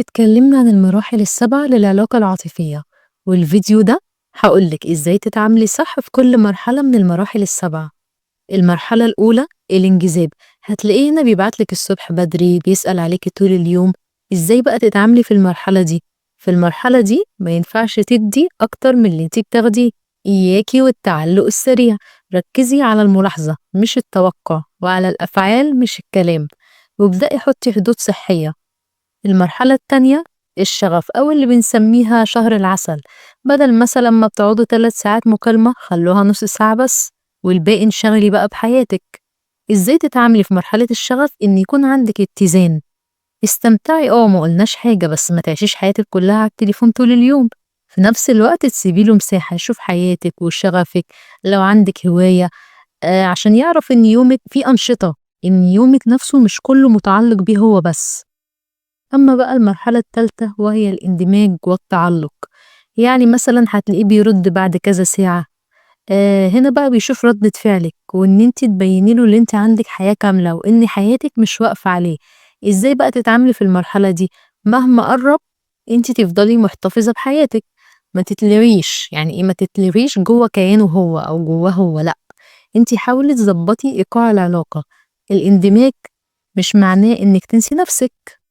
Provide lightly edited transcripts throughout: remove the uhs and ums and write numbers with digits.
اتكلمنا عن المراحل السبعة للعلاقة العاطفية، والفيديو ده هقولك ازاي تتعاملي صح في كل مرحلة من المراحل السبعة. المرحلة الأولى الانجذاب، هتلاقيه هنا بيبعتلك الصبح بدري، بيسأل عليكي طول اليوم. ازاي بقى تتعاملي في المرحلة دي؟ في المرحلة دي ما ينفعش تدي أكتر من اللي انتي بتاخديه، إياكي والتعلق السريع، ركزي على الملاحظة مش التوقع، وعلى الأفعال مش الكلام، وابدأي حطي حدود صحية. المرحلة التانية الشغف أو اللي بنسميها شهر العسل، بدل مثلا ما بتقعدوا 3 ساعات مكالمة خلوها نص ساعة بس، والباقي انشغلي بقى بحياتك. ازاي تتعاملي في مرحلة الشغف؟ إن يكون عندك اتزان، استمتعي ما قلناش حاجة، بس ما تعيشيش حياتك كلها على التليفون طول اليوم. في نفس الوقت تسيبي له مساحة يشوف حياتك وشغفك، لو عندك هواية، عشان يعرف إن يومك فيه أنشطة، إن يومك نفسه مش كله متعلق بيه هو بس. أما بقى المرحلة الثالثة وهي الاندماج والتعلق، يعني مثلا هتلاقيه بيرد بعد كذا ساعة، هنا بقى بيشوف ردة فعلك، وإن انت تبيني له إن انت عندك حياة كاملة وإن حياتك مش واقفة عليه. إزاي بقى تتعاملي في المرحلة دي؟ مهما قرب انت تفضلي محتفظة بحياتك، ما تتلغيش. يعني ايه ما تتلغيش؟ جوه كيانه هو أو جواه هو، لأ، انت حاولي تظبطي إيقاع العلاقة. الاندماج مش معناه إنك تنسي نفسك.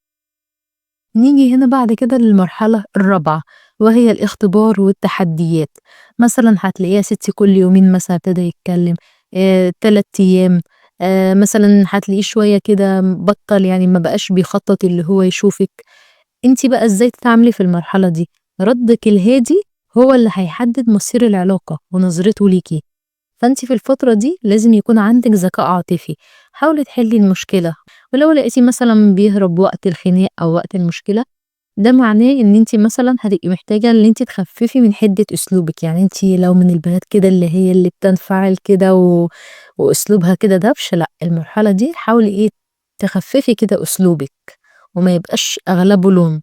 نيجي هنا بعد كده للمرحلة الرابعة وهي الاختبار والتحديات. مثلا هتلاقيها ستي كل يومين مثلا ابتدى يتكلم، 3 أيام، مثلا هتلاقيه شوية كده بطل، يعني ما بقاش بيخطط اللي هو يشوفك. انتي بقى ازاي تتعاملي في المرحلة دي؟ ردك الهادي هو اللي هيحدد مصير العلاقة ونظرته ليكي. فانتي في الفترة دي لازم يكون عندك ذكاء عاطفي، حاولي تحلي المشكلة، ولو لقيتي مثلا بيهرب وقت الخناق أو وقت المشكلة، ده معناه إن انتي مثلا هتبقي محتاجة إن انتي تخففي من حدة أسلوبك. يعني انتي لو من البنات كده اللي هي اللي بتنفعل كده وأسلوبها كده دبش، لأ، المرحلة دي حاولي تخففي كده أسلوبك وما يبقاش أغلبه لوم.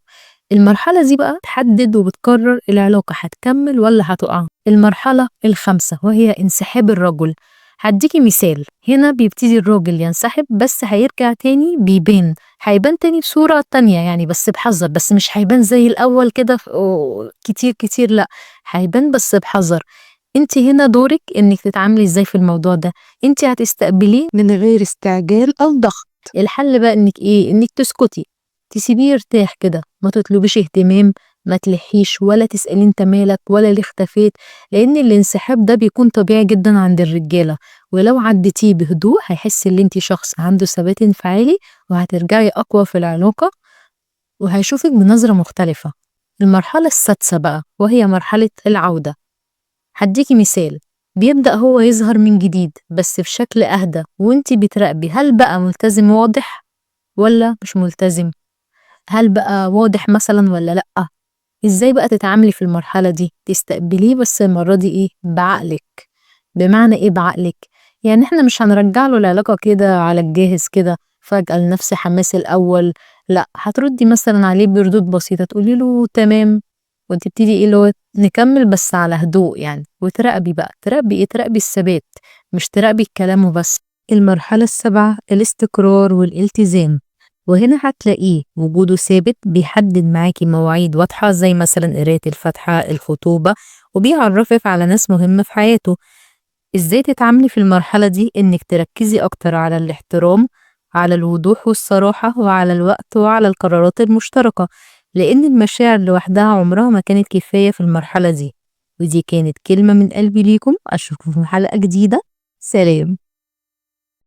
المرحلة دي بقى تحدد وبتقرر العلاقة هتكمل ولا هتقع. المرحلة الخامسة وهي انسحاب الرجل. هديكي مثال، هنا بيبتدي الراجل ينسحب بس هيرجع تاني، بيبان، هيبان تاني بصورة تانية يعني، بس بحذر، بس مش هيبان زي الأول كده كتير كتير، لأ، هيبان بس بحذر. انت هنا دورك انك تتعاملي ازاي في الموضوع ده، انت هتستقبليه من غير استعجال أو ضغط. الحل بقى انك ايه؟ انك تسكتي، تسيبيه يرتاح كده، ما تطلبيش اهتمام، ما تلحيش ولا تسألي انت مالك ولا ليه اختفيت، لأن الانسحاب ده بيكون طبيعي جدا عند الرجالة، ولو عديتيه بهدوء هيحس ان انت شخص عنده ثبات انفعالي، وهترجعي أقوى في العلاقة، وهيشوفك بنظرة مختلفة. المرحلة السادسة بقى وهي مرحلة العودة. هديكي مثال، بيبدأ هو يظهر من جديد بس بشكل أهدى، وانت بتراقبي هل بقى ملتزم واضح ولا مش ملتزم، هل بقى واضح مثلا ولا لأ. ازاي بقى تتعاملي في المرحلة دي؟ تستقبليه بس المرة دي ايه؟ بعقلك. بمعنى ايه بعقلك؟ يعني احنا مش هنرجع له العلاقة كده على الجاهز كده فجأة لنفس حماس الأول، لأ، هتردي مثلا عليه بردود بسيطة، تقولي له تمام، وتبتدي ايه اللي هو نكمل بس على هدوء يعني. وتراقبي بقى، تراقبي ايه؟ تراقبي الثبات، مش تراقبي الكلام وبس. المرحلة السابعة الاستقرار والالتزام، وهنا هتلاقيه وجوده ثابت، بيحدد معاكي مواعيد واضحة زي مثلا قراية الفاتحة، الخطوبة، وبيعرفك على ناس مهمة في حياته. ازاي تتعاملي في المرحلة دي؟ انك تركزي اكتر على الاحترام، على الوضوح والصراحة، وعلى الوقت، وعلى القرارات المشتركة، لان المشاعر لوحدها عمرها ما كانت كفاية في المرحلة دي. ودي كانت كلمة من قلبي ليكم، أشوفكم في حلقة جديدة. سلام.